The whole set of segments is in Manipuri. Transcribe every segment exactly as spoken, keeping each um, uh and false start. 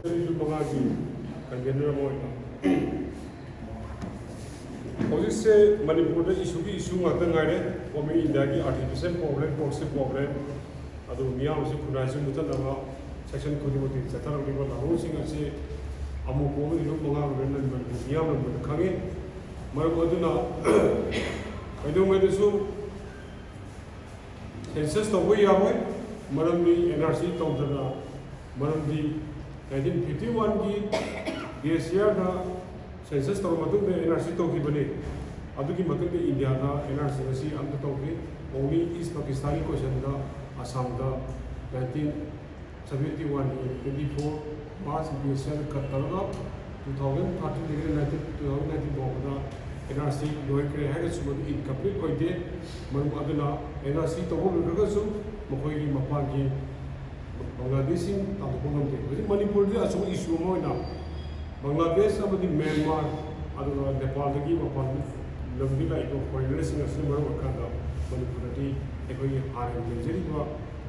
ꯃꯉꯥꯒꯤ convener ꯑꯃ ꯑꯣꯏꯅ ꯍꯧꯖꯤꯛꯁꯦ ꯃꯅꯤꯄꯨꯔꯗ ꯏꯁꯨꯒꯤ ꯏꯁꯨ ꯉꯥꯛꯇ ꯉꯥꯏꯔꯦ꯫ ꯒꯣꯔꯃꯦꯟ ꯏꯟꯗꯤꯌꯥꯒꯤ artificial problem, proxy problem, ꯑꯗꯨ ꯃꯤꯌꯥꯝꯁꯤ ꯈꯨꯟꯅꯥꯏꯁꯤ ꯃꯨꯊꯠꯅꯕ section ꯈꯨꯗꯤꯡꯃꯛꯇꯒꯤ ꯆꯠꯊꯔꯛꯂꯤꯕ ꯂꯥꯜꯂꯣꯡꯁꯤꯡ ꯑꯁꯤ ꯑꯃꯨꯛ ꯀꯣꯡꯅ ꯂꯨꯞ ꯃꯉꯥ ꯂꯣꯏꯅ ꯃꯅꯤꯄꯨꯔ ꯃꯤꯌꯥꯝꯅ ꯃꯨꯟꯅ ꯈꯪꯉꯤ꯫ ꯃꯔꯝ ꯑꯗꯨꯅ ꯀꯩꯗꯧꯉꯩꯗꯁꯨ census ꯇꯧꯕ ꯌꯥꯔꯣꯏ꯫ ꯃꯔꯝꯗꯤ NRC ꯇꯧꯗꯅ, ꯃꯔꯝꯗꯤ nineteen fifty one ꯒꯤ BSER ꯗ census ꯇꯧꯔ ꯃꯇꯨꯡꯗ NRC ꯇꯧꯈꯤꯕꯅꯤ꯫ ꯑꯗꯨꯒꯤ ꯃꯇꯨꯡꯗ ꯏꯟꯗꯤꯌꯥꯗ NRC ꯑꯁꯤ ꯑꯝꯇ ꯇꯧꯗ꯭ꯔꯤ꯫ Only East Pakistan ꯒꯤ question ꯗ ꯑꯁꯥꯝꯗ nineteen seventy one ꯒꯤ twenty four March BSER cut ꯇꯧꯔꯒ two thousand thirteen ꯗꯒꯤ nineteen, two thousand nineteen ꯐꯥꯎꯕꯗ NRC ꯂꯣꯏꯈ꯭ꯔꯦ ꯍꯥꯏꯔꯒꯁꯨ ꯃꯗꯨ incomplete ꯑꯣꯏꯗꯦ꯫ ꯃꯔꯝ ꯑꯗꯨꯅ NRC ꯇꯧꯕ ꯂꯣꯏꯈ꯭ꯔꯒꯁꯨ ꯃꯈꯣꯏꯒꯤ ꯃꯄꯥꯟꯒꯤ ꯕꯪꯒ꯭ꯂꯥꯗꯦꯁꯁꯤꯡ ꯇꯥꯟꯊꯣꯛꯄ ꯉꯝꯗꯦ꯫ ꯍꯧꯖꯤꯛ ꯃꯅꯤꯄꯨꯔꯗ ꯑꯆꯧꯕ issue ꯑꯃ ꯑꯣꯏꯅ ꯕꯪꯒ꯭ꯂꯥꯗꯦꯁ ꯑꯃꯗꯤ ꯃ꯭ꯌꯥꯟꯃꯥꯔ, ꯑꯗꯨꯒ ꯅꯦꯄꯥꯜꯗꯒꯤ ꯃꯄꯥꯟ ꯂꯝꯗꯒꯤ ꯂꯥꯛꯏꯕ foreigner ꯁꯤꯡ ꯑꯁꯤꯅ ꯃꯔꯝ ꯑꯣꯏꯔꯀꯥꯟꯗ ꯃꯅꯤꯄꯨꯔꯗꯗꯤ ꯑꯩꯈꯣꯏꯒꯤ ꯍꯥꯟꯅ ꯂꯩꯖꯔꯤꯕ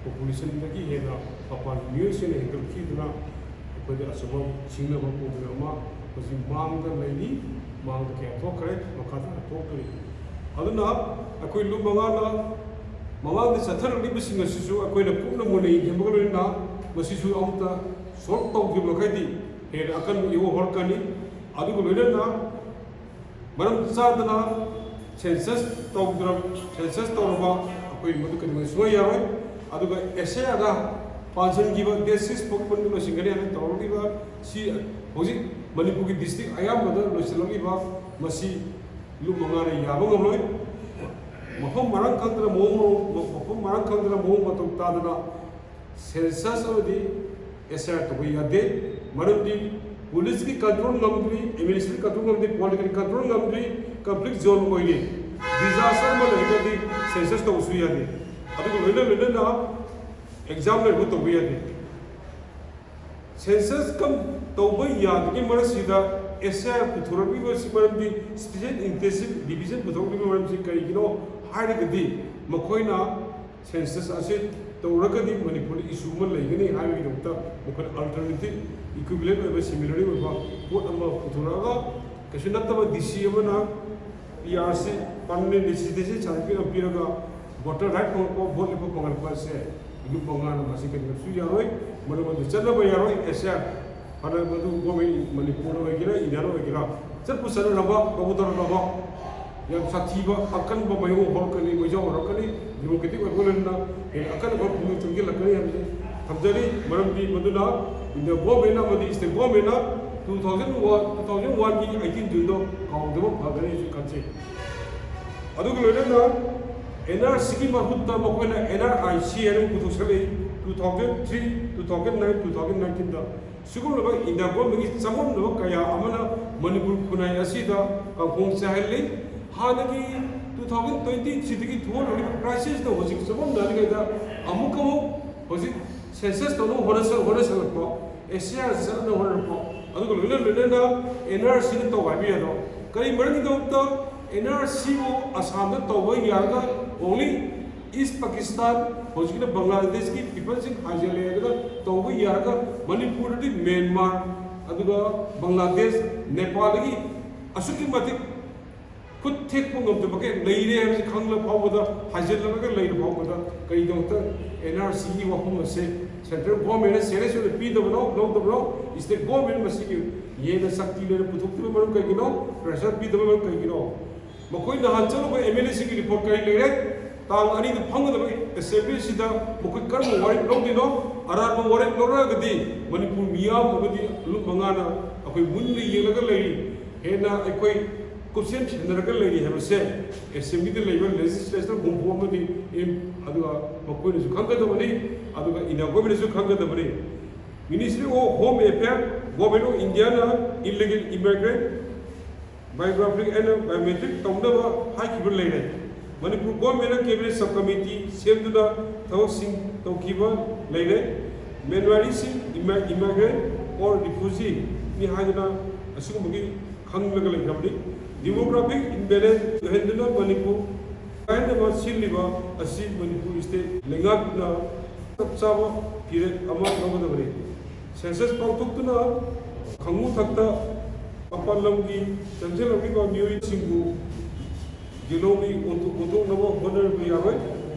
population ꯗꯒꯤ ꯍꯦꯟꯅ ꯃꯄꯥꯟ ꯃꯤꯑꯣꯏꯁꯤꯡꯅ ꯍꯦꯟꯒꯠꯈꯤꯗꯨꯅ ꯑꯩꯈꯣꯏꯗ ꯑꯆꯧꯕ ꯁꯤꯡꯅꯕ problem ꯑꯃ ꯍꯧꯖꯤꯛ ꯃꯥꯡꯗ ꯂꯩꯔꯤ꯫ ꯃꯥꯡꯗ ꯀꯌꯥ ꯊꯣꯛꯈ꯭ꯔꯦ, ꯃꯈꯥ ꯇꯥꯅ ꯊꯣꯛꯇꯣꯔꯤ꯫ ꯑꯗꯨꯅ ꯑꯩꯈꯣꯏ ꯂꯨꯞ ꯃꯉꯥꯅ ꯃꯃꯥꯡꯗ ꯆꯠꯊꯔꯛꯂꯤꯕꯁꯤꯡ ꯑꯁꯤꯁꯨ ꯑꯩꯈꯣꯏꯅ ꯀꯨꯞꯅ ꯃꯨꯟꯅ ꯌꯦꯡꯁꯤꯟꯕꯒ ꯂꯣꯏꯅꯅ ꯃꯁꯤꯁꯨ ꯑꯃꯨꯛꯇ solve ꯇꯧꯈꯤꯕ ꯃꯈꯩꯗꯤ ꯍꯦꯟꯅ ꯑꯀꯟꯕ ꯏꯍꯧ ꯍꯧꯔꯛꯀꯅꯤ꯫ ꯑꯗꯨꯒ ꯂꯣꯏꯅꯅ ꯃꯔꯝ ꯆꯥꯗꯅ census ꯇꯧꯗ꯭ꯔ-, census ꯇꯧꯔꯕ ꯑꯩꯈꯣꯏ ꯃꯗꯨ ꯀꯩꯗꯧꯉꯩ ꯁꯨꯡꯌꯥ ꯌꯥꯔꯣꯏ꯫ ꯑꯗꯨꯒ SIR ꯗ ꯄꯥꯟꯁꯤꯟꯈꯤꯕ date six ꯐꯥꯎꯕ ꯃꯅꯨꯡꯗ ꯂꯣꯏꯁꯤꯟꯒꯅꯤ ꯍꯥꯏꯅ ꯇꯧꯔꯛꯂꯤꯕ ꯁꯤ ꯍꯧꯖꯤꯛ ꯃꯅꯤꯄꯨꯔꯒꯤ district ꯑꯌꯥꯝꯕꯗ ꯂꯣꯏꯁꯤꯜꯂꯛꯂꯤꯕ ꯃꯁꯤ ꯂꯨꯞ ꯃꯉꯥꯅ ꯌꯥꯕ ꯉꯝꯂꯣꯏ꯫ ꯃꯐꯝ ꯃꯔꯥꯡ ꯈꯪꯗꯅ ꯃꯑꯣꯡ ꯃꯑꯣꯡ-, ꯃꯐꯝ ꯃꯔꯥꯡ ꯈꯪꯗꯅ ꯃꯑꯣꯡ ꯃꯇꯧ ꯇꯥꯗꯅ census ꯑꯃꯗꯤ SIR ꯇꯧꯕ ꯌꯥꯗꯦ꯫ ꯃꯔꯝꯗꯤ police ꯀꯤ control ꯉꯝꯗ꯭ꯔꯤ, administrative control ꯉꯝꯗ꯭ꯔꯤ, political control ꯉꯝꯗ꯭ꯔꯤ, conflict zone ꯑꯣꯏꯔꯤ꯫ Disaster ꯑꯃ ꯂꯩꯔꯒꯗꯤ census ꯇꯧꯕꯁꯨ ꯌꯥꯗꯦ꯫ ꯑꯗꯨꯒ ꯂꯣꯏꯅ ꯂꯣꯏꯅꯅ exam ꯂꯩꯔꯒ ꯇꯧꯕ ꯌꯥꯗꯦ꯫ Census ꯀꯝ ꯇꯧꯕ ꯌꯥꯗ꯭ꯔꯤꯉꯩ ꯃꯔꯛꯁꯤꯗ SIR ꯄꯨꯊꯣꯔꯛꯂꯤꯕꯁꯤ ꯃꯔꯝꯗꯤ Special Intensive Division ꯄꯨꯊꯣꯔꯛꯂꯤꯕ ꯃꯔꯝꯁꯤ ꯀꯔꯤꯒꯤꯅꯣ ꯍꯥꯏꯔꯒꯗꯤ ꯃꯈꯣꯏꯅ census ꯑꯁꯤ ꯇꯧꯔꯒꯗꯤ ꯃꯅꯤꯄꯨꯔꯗ issue ꯑꯃ ꯂꯩꯒꯅꯤ ꯍꯥꯏꯕꯒꯤꯗꯃꯛꯇ ꯃꯈꯣꯏꯅ alternative equivalent ꯑꯣꯏꯕ similarly ꯑꯣꯏꯕ ꯄꯣꯠ ꯑꯃ ꯄꯨꯊꯣꯔꯛꯑꯒ, ꯀꯩꯁꯨ ꯅꯠꯇꯕ DC ꯑꯃꯅ PRC, permanent residential certificate ꯑꯃ ꯄꯤꯔꯒ voter right ꯐꯪꯉꯛꯄ, vote ꯂꯦꯞꯄ ꯐꯪꯍꯜꯂꯛꯄ ꯑꯁꯦ ꯂꯨꯞ ꯃꯉꯥꯅ ꯃꯁꯤ ꯀꯩꯗꯧꯕꯁꯨ ꯌꯥꯔꯣꯏ꯫ ꯃꯔꯝ ꯑꯗꯨ ꯆꯠꯅꯕ ꯌꯥꯔꯣꯏ꯫ SR ꯐꯅ ꯃꯗꯨ government ꯃꯅꯤꯄꯨꯔ ꯑꯣꯏꯒꯦꯔꯥ, ꯏꯟꯗꯤꯌꯥꯗ ꯑꯣꯏꯒꯦꯔꯥ, ꯆꯠꯄꯨ ꯆꯠꯅꯔꯕ, ꯇꯧꯕ ꯇꯧꯔꯕ, ꯌꯥꯝ ꯁꯥꯊꯤꯕ ꯑꯀꯟꯕ ꯃꯥꯏꯌꯣꯛ ꯍꯧꯔꯛꯀꯅꯤ, ꯃꯩꯖꯥꯎ ꯍꯧꯔꯛꯀꯅꯤ꯫ Democratic ꯑꯣꯏꯕ ꯂꯣꯏꯅꯅ ꯍꯦꯟꯅ ꯑꯀꯟꯕ ꯈꯣꯡꯖꯪ ꯆꯪꯁꯤꯜꯂꯛꯀꯅꯤ ꯍꯥꯏꯕꯁꯤ ꯊꯝꯖꯔꯤ꯫ ꯃꯔꯝꯗꯤ ꯃꯗꯨꯅ India government ꯑꯃꯗꯤ state government two thousand one, two thousand one ꯒꯤ eighteen June ꯗꯣ ꯀꯥꯎꯗꯕ ꯐꯒꯅꯤ ꯍꯥꯏꯅ ꯈꯟꯖꯩ꯫ ꯑꯗꯨꯒ ꯂꯣꯏꯅꯅ NRC ꯒꯤ ꯃꯍꯨꯠꯇ ꯃꯈꯣꯏꯅ NRIC ꯍꯥꯏꯅ ꯄꯨꯊꯣꯛꯆꯜꯂꯛꯏ, two thousand three, two thousand nine, two thousand nineteen ꯗ꯫ ꯁꯤꯒꯨꯝꯂꯕ India government ꯀꯤ ꯆꯃꯝꯅꯕ ꯀꯌꯥ ꯑꯃꯅ ꯃꯅꯤꯄꯨꯔ ꯈꯨꯟꯅꯥꯏ ꯑꯁꯤꯗ ꯀꯥꯡꯈꯣꯡ ꯆꯥꯏꯍꯜꯂꯤ꯫ ꯍꯥꯟꯅꯒꯤ two thousand twenty three ꯗꯒꯤ ꯊꯣꯛꯍꯜꯂꯛꯂꯤꯕ crisis ꯅ ꯍꯧꯖꯤꯛ ꯆꯃꯝꯅꯍꯜꯂꯤꯉꯩꯗ ꯑꯃꯨꯛꯀ ꯑꯃꯨꯛ ꯍꯧꯖꯤꯛ census ꯇꯧꯅꯕ ꯍꯣꯠꯅꯁꯜ-, ꯍꯣꯠꯅꯁꯜꯂꯛꯄ, SIR ꯆꯠꯅꯕ ꯍꯣꯠꯅꯔꯛꯄ, ꯑꯗꯨꯒ ꯂꯣꯏꯅ ꯂꯣꯏꯅꯅ NRC ꯅ ꯇꯧ ꯍꯥꯏꯕ ꯌꯥꯗ꯭ꯔꯣ? ꯀꯔꯤ ꯃꯔꯝꯒꯤꯗꯃꯛꯇ NRC ꯕꯨ ꯑꯁꯥꯝꯗ ꯇꯧꯕ ꯌꯥꯔꯒ only East Pakistan, ꯍꯧꯖꯤꯛꯀꯤꯅ ꯕꯪꯒ꯭ꯂꯥꯗꯦꯁꯀꯤ people ꯁꯤꯡ ꯍꯥꯏꯖꯜꯂꯦ ꯍꯥꯏꯔꯒ ꯇꯧꯕ ꯌꯥꯔꯒ ꯃꯅꯤꯄꯨꯔꯗꯗꯤ ꯃ꯭ꯌꯥꯟꯃꯥꯔ, ꯑꯗꯨꯒ ꯕꯪꯒ꯭ꯂꯥꯗꯦꯁ, ꯅꯦꯄꯥꯜꯗꯒꯤ ꯑꯁꯨꯛꯀꯤ ꯃꯇꯤꯛ ꯈꯨꯠ ꯊꯦꯛꯄ ꯉꯝꯗꯕꯒꯩ ꯂꯩꯔꯦ ꯍꯥꯏꯕꯁꯤ ꯈꯪꯂ ꯐꯥꯎꯕꯗ, ꯍꯥꯏꯖꯤꯜꯂꯒ ꯂꯩꯔ ꯐꯥꯎꯕꯗ ꯀꯔꯤꯒꯤꯗꯃꯛꯇ NRC ꯒꯤ ꯋꯥꯐꯝ ꯑꯁꯦ central government ꯅ serious ꯑꯣꯏꯅ ꯄꯤꯗꯕꯅꯣ, ꯂꯧꯗꯕꯅꯣ? State government ꯃꯁꯤꯒꯤ ꯍꯦꯟꯅ ꯁꯛꯇꯤ ꯂꯩꯅ ꯄꯨꯊꯣꯛꯇꯕ ꯃꯔꯝ ꯀꯩꯒꯤꯅꯣ? Pressure ꯄꯤꯗꯕ ꯃꯔꯝ ꯀꯩꯒꯤꯅꯣ? ꯃꯈꯣꯏ ꯅꯍꯥꯟ ꯆꯠꯂꯨꯕ MLA ꯁꯤꯡꯒꯤ report ꯀꯔꯤ ꯂꯩꯔꯦ? ꯇꯥꯡ ꯑꯅꯤꯗ ꯐꯝꯒꯗꯕ assembly ꯁꯤꯗ ꯃꯈꯣꯏ ꯀꯔꯝꯕ ꯋꯥꯔꯦꯞ ꯂꯧꯗꯣꯏꯅꯣ? ꯑꯔꯥꯟꯕ ꯋꯥꯔꯦꯞ ꯂꯧꯔꯛꯑꯒꯗꯤ ꯃꯅꯤꯄꯨꯔ ꯃꯤꯌꯥꯝ ꯑꯃꯗꯤ ꯂꯨꯞ ꯃꯉꯥꯅ ꯑꯩꯈꯣꯏ ꯃꯨꯟꯅ ꯌꯦꯡꯂꯒ ꯂꯩꯔꯤ꯫ ꯍꯦꯟꯅ ꯑꯩꯈꯣꯏ ꯀꯨꯞꯁꯦꯝ ꯁꯦꯟꯅꯔꯒ ꯂꯩꯔꯤ ꯍꯥꯏꯕꯁꯦ assembly ꯗ ꯂꯩꯕ legislator ꯍꯨꯝꯐꯨ ꯑꯃꯗꯤ, ꯑꯗꯨꯒ ꯃꯈꯣꯏꯅꯁꯨ ꯈꯪꯒꯗꯕꯅꯤ, ꯑꯗꯨꯒ India government ꯅꯁꯨ ꯈꯪꯒꯗꯕꯅꯤ꯫ Ministry of Home Affairs, Government of India ꯅ illegal immigrant biographic and biometric ꯇꯧꯅꯕ ꯍꯥꯏꯈꯤꯕ ꯂꯩꯔꯦ꯫ ꯃꯅꯤꯄꯨꯔ government ꯅ cabinet sub committee ꯁꯦꯝꯗꯨꯅ ꯊꯕꯛꯁꯤꯡ ꯇꯧꯈꯤꯕ ꯂꯩꯔꯦ꯫ ꯃ꯭ꯌꯥꯟꯃꯥꯔꯤꯁꯤꯡ immi-, immigrant or refugee ꯅꯤ ꯍꯥꯏꯗꯨꯅ ꯑꯁꯤꯒꯨꯝꯕꯒꯤ ꯈꯪꯂꯒ ꯂꯩꯈ꯭ꯔꯕꯅꯤ꯫ Demographic imbalance ꯂꯩꯍꯟꯗꯨꯅ ꯃꯅꯤꯄꯨꯔ ꯀꯥꯏꯍꯟꯅꯕ ꯁꯤꯜꯂꯤꯕ ꯑꯁꯤ ꯃꯅꯤꯄꯨꯔ state ꯂꯩꯉꯥꯛꯅ ꯆꯞ ꯆꯥꯕ ꯐꯤꯔꯦꯞ ꯑꯃ ꯂꯧꯒꯗꯕꯅꯤ꯫ ꯁꯦꯟꯁꯁ ꯄꯥꯡꯊꯣꯛꯇꯨꯅ ꯈꯪꯉꯨ ꯊꯛꯇ ꯃꯄꯥꯟ ꯂꯝꯒꯤ ꯆꯪꯁꯤꯜꯂꯛꯂꯤꯕ ꯃꯤꯑꯣꯏꯁꯤꯡꯕꯨ ꯒꯦꯂꯣꯡꯒꯤ ꯑꯣꯟꯊꯣꯛ-, ꯑꯣꯟꯊꯣꯛꯅꯕ ꯍꯣꯠꯅꯔꯕ ꯌꯥꯔꯣꯏ꯫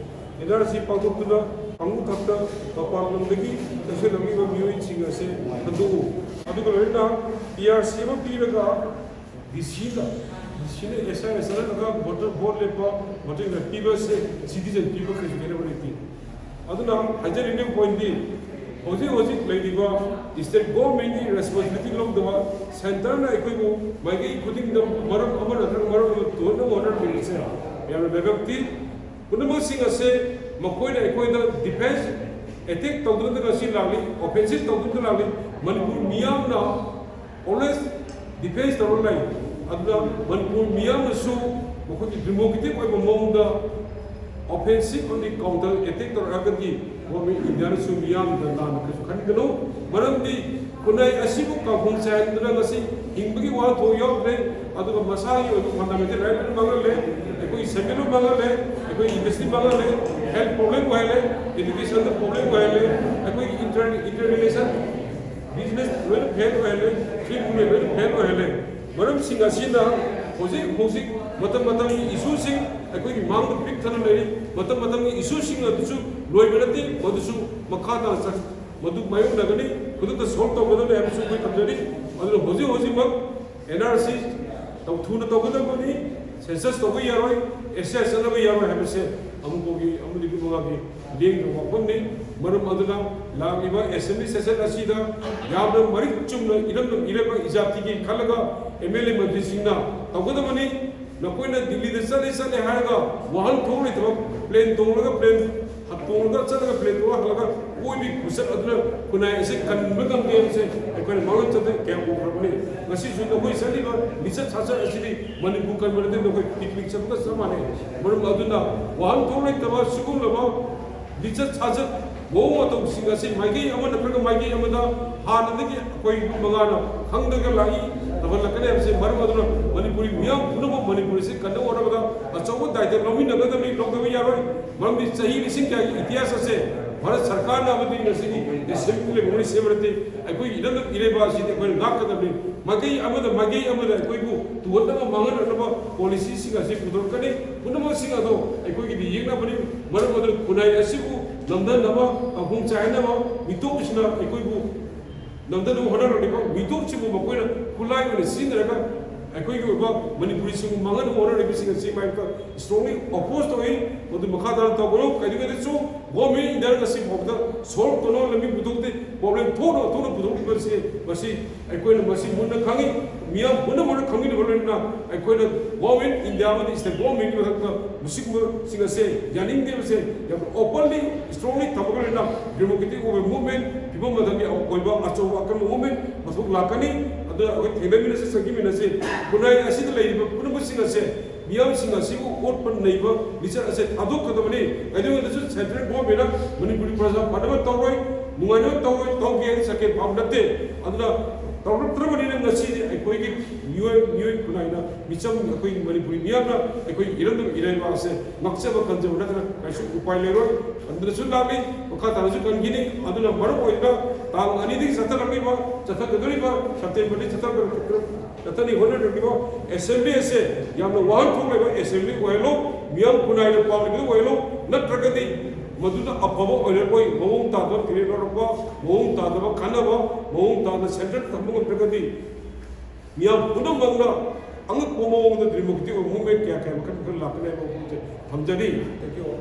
ꯑꯦꯟ ꯑꯥꯔ ꯁꯤ ꯄꯥꯡꯊꯣꯛꯇꯨꯅ ꯈꯪꯉꯨ ꯊꯛꯇ ꯃꯄꯥꯟ ꯂꯝꯗꯒꯤ ꯆꯪꯁꯤꯜꯂꯛꯂꯤꯕ ꯃꯤꯑꯣꯏꯁꯤꯡ ꯑꯁꯦ ꯈꯟꯗꯣꯛꯎ꯫ ꯑꯗꯨꯒ ꯂꯣꯏꯅꯅ ꯄꯤ ꯑꯥꯔ ꯁꯤ ꯑꯃ ꯄꯤꯔꯒ ꯗꯤ ꯁꯤꯗ, ꯗꯤ ꯁꯤꯅ ꯑꯦꯁ ꯑꯥꯏ ꯑꯦꯁ ꯆꯠꯍꯜꯂꯒ ꯚꯣꯇꯔ ꯚꯣꯠ ꯂꯦꯞꯄ, ꯚꯣꯇꯔ ꯄꯤꯕ ꯑꯁꯦ ꯁꯤꯇꯤꯖꯟ ꯄꯤꯕ ꯀꯩꯁꯨ ꯈꯦꯠꯅꯕ ꯂꯩꯇꯦ꯫ ꯑꯗꯨꯅ ꯍꯥꯏꯖꯅꯤꯡꯂꯤꯕ ꯄꯣꯏꯟꯗꯤ, ꯍꯧꯖꯤꯛ ꯍꯧꯖꯤꯛ ꯂꯩꯔꯤꯕ ꯁ꯭ꯇꯦꯠ ꯒꯣꯚꯔꯟꯃꯦꯟꯠꯀꯤ ꯔꯦꯁꯄꯣꯟꯁꯤꯕꯤꯂꯤꯇꯤ ꯂꯧꯗꯕ, ꯁꯦꯟꯇꯔꯅ ꯑꯩꯈꯣꯏꯕꯨ ꯃꯥꯏꯀꯩ ꯈꯨꯗꯤꯡꯗ ꯃꯔꯝ ꯑꯃ ꯅꯠꯇ꯭ꯔꯒ ꯃꯔꯝ ꯑꯃ ꯇꯣꯟꯅꯕ ꯍꯣꯠꯅꯕꯤꯔꯤꯁꯦ ꯌꯥꯝꯅ ꯂꯥꯏꯕꯛ ꯊꯤ꯫ ꯄꯨꯝꯅꯃꯛꯁꯤꯡ ꯑꯁꯦ ꯃꯈꯣꯏꯅ ꯑꯩꯈꯣꯏꯗ ꯗꯤꯐꯦꯟꯁ ꯑꯦꯇꯦꯛ ꯇꯧꯗꯨꯅ ꯉꯁꯤ ꯂꯥꯛꯂꯤ, ꯑꯣꯐꯦꯟꯁꯤꯞ ꯇꯧꯗꯨꯅ ꯂꯥꯛꯂꯤ꯫ ꯃꯅꯤꯄꯨꯔ ꯃꯤꯌꯥꯝꯅ always defense ꯇꯧꯔ ꯂꯩ꯫ ꯑꯗꯨꯅ ꯃꯅꯤꯄꯨꯔ ꯃꯤꯌꯥꯝꯅꯁꯨ ꯃꯈꯣꯏꯒꯤ democratic ꯑꯣꯏꯕ ꯃꯑꯣꯡꯗ offensive ꯑꯃꯗꯤ counter attack ꯇꯧꯔꯛꯑꯒꯗꯤ ꯒꯣꯚꯔꯟꯃꯦꯟꯠ ꯏꯟꯗꯤꯌꯥꯅꯁꯨ ꯃꯤꯌꯥꯝꯗ ꯂꯥꯟꯅ ꯀꯩꯁꯨ ꯈꯟꯒꯅꯨ꯫ ꯃꯔꯝꯗꯤ ꯈꯨꯟꯅꯥꯏ ꯑꯁꯤꯕꯨ ꯀꯥꯡꯈꯣꯡ ꯆꯥꯏꯍꯟꯗꯨꯅ ꯉꯁꯤ ꯍꯤꯡꯕꯒꯤ ꯋꯥꯍꯟꯊꯣꯛ ꯌꯥꯎꯗ꯭ꯔꯦ꯫ ꯑꯗꯨꯒ ꯃꯁꯥꯒꯤ ꯑꯣꯏꯕ fundamental right ꯂꯣꯏꯅ ꯃꯥꯡꯍꯜꯂꯦ꯫ ꯑꯩꯈꯣꯏꯒꯤ ꯁꯦꯟꯃꯤꯠꯂꯣꯟ ꯃꯥꯡꯍꯜꯂꯦ꯫ ꯑꯩꯈꯣꯏꯒꯤ industry ꯃꯥꯡꯍꯜꯂꯦ꯫ Health problem ꯑꯣꯏꯍꯜꯂꯦ꯫ Education ꯗ problem ꯑꯣꯏꯍꯜꯂꯦ꯫ ꯑꯩꯈꯣꯏꯒꯤ inter-, inter relation business ꯂꯣꯏꯅ fail ꯑꯣꯏꯍꯜꯂꯦ, free movement ꯂꯣꯏꯅ fail ꯑꯣꯏꯍꯜꯂꯦ꯫ ꯃꯔꯝꯁꯤꯡ ꯑꯁꯤꯅ ꯍꯧꯖꯤꯛ ꯍꯧꯖꯤꯛ ꯃꯇꯝ ꯃꯇꯝꯒꯤ ꯏꯁꯨꯁꯤꯡ ꯑꯩꯈꯣꯏꯒꯤ ꯃꯥꯡꯗ ꯄꯤꯛ ꯊꯟꯅ ꯂꯩꯔꯤ꯫ ꯃꯇꯝ ꯃꯇꯝꯒꯤ ꯏꯁꯨꯁꯤꯡ ꯑꯗꯨꯁꯨ ꯂꯣꯏꯕ ꯅꯠꯇꯦ, ꯃꯗꯨꯁꯨ ꯃꯈꯥ ꯇꯥꯅ ꯆꯠ-, ꯃꯗꯨ ꯃꯥꯌꯣꯛꯅꯒꯅꯤ, ꯈꯨꯗꯛꯇ solve ꯇꯧꯒꯗꯕꯅꯤ ꯍꯥꯏꯕꯁꯨ ꯑꯩꯈꯣꯏ ꯊꯝꯖꯔꯤ꯫ ꯑꯗꯨꯅ ꯍꯧꯖꯤꯛ ꯍꯧꯖꯤꯛꯃꯛ ꯑꯦꯟ ꯑꯥꯔ ꯁꯤ ꯇꯧ-, ꯊꯨꯅ ꯇꯧꯒꯗꯕꯅꯤ꯫ ꯁꯦꯟꯁꯁ ꯇꯧꯕ ꯌꯥꯔꯣꯏ, ꯑꯦꯁ ꯑꯥꯏ ꯆꯠꯅꯕ ꯌꯥꯔꯣꯏ ꯍꯥꯏꯕꯁꯦ ꯑꯃꯨꯛ ꯐꯥꯎꯒꯤ ꯑꯃꯗꯤ ꯃꯉꯥꯒꯤ ꯂꯦꯡꯗꯕ ꯋꯥꯐꯝꯅꯤ꯫ ꯃꯔꯝ ꯑꯗꯨꯅ ꯂꯥꯛꯂꯤꯕ assembly session ꯑꯁꯤꯗ ꯌꯥꯝꯅ ꯃꯔꯤꯛ ꯆꯨꯝꯅ ꯏꯔꯝꯗꯝ ꯏꯔꯩꯕꯥꯛ ꯏꯖꯥꯇꯤꯒꯤ ꯈꯜꯂꯒ ꯑꯦꯝ ꯑꯦꯜ ꯑꯦ ꯃꯟꯇ꯭ꯔꯤꯁꯤꯡꯅ ꯇꯧꯒꯗꯕꯅꯤ꯫ ꯅꯈꯣꯏꯅ ꯗꯤꯜꯂꯤꯗ ꯆꯠꯂꯦ ꯆꯠꯂꯦ ꯍꯥꯏꯔꯒ ꯋꯥꯍꯟꯊꯣꯛ ꯂꯩꯇꯕ, plane ꯇꯣꯡꯂꯒ plane ꯇꯣꯡꯂꯒ ꯆꯠꯂꯒ plane ꯇꯣꯡꯂꯒ ꯍꯜꯂꯒ ꯀꯣꯏꯕꯤ ꯈꯨꯆꯠ ꯑꯗꯨꯅ ꯈꯨꯟꯅꯥꯏ ꯑꯁꯤ ꯀꯟꯕ ꯉꯝꯗꯦ ꯍꯥꯏꯕꯁꯦ ꯑꯩꯈꯣꯏꯅ ꯃꯥꯡꯂꯣꯝ ꯆꯠꯇ ꯀꯌꯥ ꯎꯈ꯭ꯔꯕꯅꯤ꯫ ꯉꯁꯤꯁꯨ ꯅꯈꯣꯏ ꯆꯠꯂꯤꯕ ꯂꯤꯆꯠ ꯁꯥꯆꯠ ꯑꯁꯤꯗꯤ ꯃꯅꯤꯄꯨꯔ ꯀꯟꯕ ꯅꯠꯇꯦ, ꯅꯈꯣꯏ picnic ꯆꯠꯄꯒ ꯆꯞ ꯃꯥꯟꯅꯩ꯫ ꯃꯔꯝ ꯑꯗꯨꯅ ꯋꯥꯍꯟꯊꯣꯛ ꯂꯩꯇꯕ ꯁꯤꯒꯨꯝꯂꯕ ꯂꯤꯆꯠ ꯁꯥꯆꯠ ꯃꯑꯣꯡ ꯃꯇꯧꯁꯤꯡ ꯑꯁꯤ ꯃꯥꯏꯀꯩ ꯑꯃ ꯅꯠꯇ꯭ꯔꯒ ꯃꯥꯏꯀꯩ ꯑꯃꯗ ꯍꯥꯟꯅꯗꯒꯤ ꯑꯩꯈꯣꯏ ꯃꯉꯥꯅ ꯈꯪꯗꯅ ꯂꯥꯛꯏ, ꯇꯧꯍꯜꯂꯛꯀꯅꯤ ꯍꯥꯏꯕꯁꯤ ꯃꯔꯝ ꯑꯗꯨꯅ ꯃꯅꯤꯄꯨꯔꯤ ꯃꯤꯌꯥꯝ ꯄꯨꯝꯅꯃꯛ ꯃꯅꯤꯄꯨꯔ ꯑꯁꯤ ꯀꯟꯅ ꯍꯣꯠꯅꯕꯗ ꯑꯆꯧꯕ ꯗꯥꯏꯇ ꯂꯧꯃꯤꯟꯅꯒꯗꯕꯅꯤ, ꯂꯧꯗꯕ ꯌꯥꯔꯣꯏ꯫ ꯃꯔꯝꯗꯤ ꯆꯍꯤ ꯂꯤꯁꯤꯡ ꯀꯌꯥꯒꯤ ꯏꯇꯤꯍꯥꯁ ꯑꯁꯦ ꯚꯥꯔꯠ ꯁꯔꯀꯥꯔꯅ ꯑꯃꯗꯤ ꯉꯁꯤꯒꯤ ꯑꯦꯁꯦꯝꯕ꯭ꯂꯤ ꯂꯩꯕ ꯃꯣꯏ ꯁꯦꯝꯕ ꯅꯠꯇꯦ꯫ ꯑꯩꯈꯣꯏꯒꯤ ꯏꯔꯝꯗꯝ ꯏꯔꯩꯕꯥꯛ ꯑꯁꯤꯗꯤ ꯑꯩꯈꯣꯏꯅ ꯉꯥꯛꯀꯗꯕꯅꯤ꯫ ꯃꯥꯏꯀꯩ ꯑꯃꯗ, ꯃꯥꯏꯀꯩ ꯑꯃꯗ ꯑꯩꯈꯣꯏꯕꯨ ꯇꯨꯍꯠꯅꯕ, ꯃꯥꯡꯍꯟꯅꯅꯕ ꯄꯣꯂꯤꯁꯤꯁꯤꯡ ꯑꯁꯤ ꯄꯨꯊꯣꯔꯛꯀꯅꯤ꯫ ꯄꯨꯝꯅꯃꯛꯁꯤꯡ ꯑꯗꯣ ꯑꯩꯈꯣꯏꯒꯤꯗꯤ ꯌꯦꯛꯅꯕꯅꯤ꯫ ꯃꯔꯝ ꯑꯗꯨꯅ ꯈꯨꯟꯅꯥꯏ ꯑꯁꯤꯕꯨ ꯅꯝꯊꯅꯕ, ꯃꯈꯣꯡ ꯆꯥꯏꯅꯕ ꯃꯤꯇꯣꯞꯁꯤꯅ ꯑꯩꯈꯣꯏꯕꯨ ꯅꯝꯊꯅꯕ ꯍꯣꯠꯅꯔꯛꯂꯤꯕ ꯃꯤꯇꯣꯞꯁꯤꯕꯨ ꯃꯈꯣꯏꯅ ꯈꯨꯠꯂꯥꯏ ꯑꯣꯏꯅ ꯁꯤꯖꯤꯟꯅꯔꯒ ꯑꯩꯈꯣꯏꯒꯤ ꯑꯣꯏꯕ ꯃꯅꯤꯄꯨꯔꯤꯁꯤꯡꯕꯨ ꯃꯥꯡꯍꯟꯅꯕ ꯍꯣꯠꯅꯔꯤꯕꯁꯤꯡ ꯑꯁꯤ ꯃꯥꯌꯣꯛꯇ strongly oppose ꯇꯧꯏ꯫ ꯃꯗꯨ ꯃꯈꯥ ꯇꯥꯅ ꯇꯧꯒꯅꯨ꯫ ꯀꯩꯗꯧꯉꯩꯗꯁꯨ Government India ꯉꯁꯤ ꯐꯥꯎꯕꯗ solve ꯇꯧꯅꯕ ꯂꯝꯕꯤ ꯄꯨꯊꯣꯛꯇꯦ꯫ Problem ꯊꯣꯛꯅ ꯊꯣꯛꯅ ꯄꯨꯊꯣꯛꯂꯤꯕꯁꯤ ꯃꯁꯤ ꯑꯩꯈꯣꯏꯅ ꯃꯁꯤ ꯃꯨꯟꯅ ꯈꯪꯏ꯫ ꯃꯤꯌꯥꯝ ꯄꯨꯝꯅꯃꯛꯅ ꯈꯪꯃꯤꯟꯅꯕ ꯂꯣꯏꯅꯅ ꯑꯩꯈꯣꯏꯅ Government India ꯑꯃꯗꯤ state government ꯀꯤ ꯃꯊꯛꯇ ꯃꯁꯤꯒꯨꯝꯕꯁꯤꯡ ꯑꯁꯦ ꯌꯥꯅꯤꯡꯗꯦꯕꯁꯦ ꯌꯥꯝꯅ openly, strongly ꯊꯝꯃꯒ ꯂꯣꯏꯅꯅ democratic ꯑꯣꯏꯕ movement, ꯐꯤꯕꯝ ꯃꯊꯛꯀꯤ ꯑꯣꯏꯕ ꯑꯆꯧꯕ ꯑꯀꯟꯕ movement ꯃꯊꯧ ꯂꯥꯛꯀꯅꯤ꯫ ꯑꯗꯨꯅ ꯑꯩꯈꯣꯏ ꯊꯦꯡꯅꯃꯤꯟꯅꯁꯤ, ꯆꯪꯃꯤꯟꯅꯁꯤ꯫ ꯈꯨꯟꯅꯥꯏ ꯑꯁꯤꯗ ꯂꯩꯔꯤꯕ ꯄꯨꯝꯅꯃꯛꯁꯤꯡ ꯑꯁꯦ, ꯃꯤꯌꯥꯝꯁꯤꯡ ꯑꯁꯤꯕꯨ ꯑꯣꯠꯄ ꯅꯩꯕ ꯂꯤꯆꯠ ꯑꯁꯦ ꯊꯥꯗꯣꯛꯀꯗꯕꯅꯤ꯫ ꯀꯩꯗꯧꯉꯩꯗꯁꯨ central government ꯅ ꯃꯅꯤꯄꯨꯔꯤ ꯄ꯭ꯔꯖꯥ ꯐꯅꯕ ꯇꯧꯔꯣꯏ, ꯅꯨꯡꯉꯥꯏꯅꯕ ꯇꯧꯔꯣꯏ, ꯇꯧꯒꯦ ꯍꯥꯏꯅ ꯆꯠꯀꯦ ꯐꯥꯎ ꯅꯠꯇꯦ꯫ ꯑꯗꯨꯅ ꯇꯧꯔꯛꯇ꯭ꯔꯕꯅꯤꯅ ꯉꯁꯤꯗꯤ ꯑꯩꯈꯣꯏꯒꯤ ꯃꯤꯑꯣꯏ, ꯃꯤꯑꯣꯏ ꯈꯨꯟꯅꯥꯏꯅ, ꯃꯤꯆꯝ ꯑꯩꯈꯣꯏꯒꯤ ꯃꯅꯤꯄꯨꯔꯤ ꯃꯤꯌꯥꯝꯅ ꯑꯩꯈꯣꯏꯒꯤ ꯏꯔꯝꯗꯝ ꯏꯔꯩꯕꯥꯛ ꯑꯁꯦ ꯉꯥꯛꯆꯕ ꯀꯟꯖꯕ ꯅꯠꯇꯅ ꯀꯩꯁꯨ ꯎꯄꯥꯏ ꯂꯩꯔꯣꯏ꯫ ꯑꯗꯨꯅꯁꯨ ꯂꯥꯛꯂꯤ, ꯃꯈꯥ ꯇꯥꯅꯁꯨ ꯀꯟꯈꯤꯅꯤ꯫ ꯑꯗꯨꯅ ꯃꯔꯨ ꯑꯣꯏꯅ ꯇꯥꯡ ꯑꯅꯤꯗꯒꯤ ꯆꯠꯊꯔꯛꯂꯤꯕ, ꯆꯠꯊꯒꯗꯧꯔꯤꯕ, September ꯗꯒꯤ ꯆꯠꯊꯒꯗꯧꯔꯤꯕ, ꯆꯠꯊꯅꯤ ꯍꯣꯠꯅꯔꯤꯕ ꯑꯦꯁꯦꯝꯕ꯭ꯂꯤ ꯑꯁꯦ ꯌꯥꯝꯅ ꯋꯥꯍꯟꯊꯣꯛ ꯂꯩꯕ ꯑꯦꯁꯦꯝꯕ꯭ꯂꯤ ꯑꯣꯏꯍꯜꯂꯨ, ꯃꯤꯌꯥꯝ ꯈꯨꯟꯅꯥꯏꯅ ꯄꯥꯝꯂꯤꯕꯗꯨ ꯑꯣꯏꯍꯜꯂꯨ, ꯅꯠꯇ꯭ꯔꯒꯗꯤ ꯃꯗꯨꯅ ꯑꯐꯕ ꯑꯣꯏꯔꯛꯂꯣꯏ꯫ ꯃꯑꯣꯡ ꯇꯥꯗꯕ ꯐꯤꯔꯦꯞ ꯂꯧꯔꯛꯄ, ꯃꯑꯣꯡ ꯇꯥꯗꯕ ꯈꯟꯅꯕ, ꯃꯑꯣꯡ ꯇꯥꯗꯅ centre ꯊꯝꯕ ꯉꯝꯗ꯭ꯔꯒꯗꯤ ꯃꯤꯌꯥꯝ ꯄꯨꯝꯅꯃꯛꯅ ꯑꯉꯛꯄ ꯃꯑꯣꯡꯗ democratic ꯑꯣꯏꯕ movement ꯀꯌꯥ ꯀꯌꯥ ꯃꯈꯜ ꯃꯈꯜ ꯂꯥꯛꯀꯅꯤ ꯍꯥꯏꯕ ꯋꯥꯐꯝꯁꯦ ꯊꯝꯖꯔꯤ꯫ Thank you all.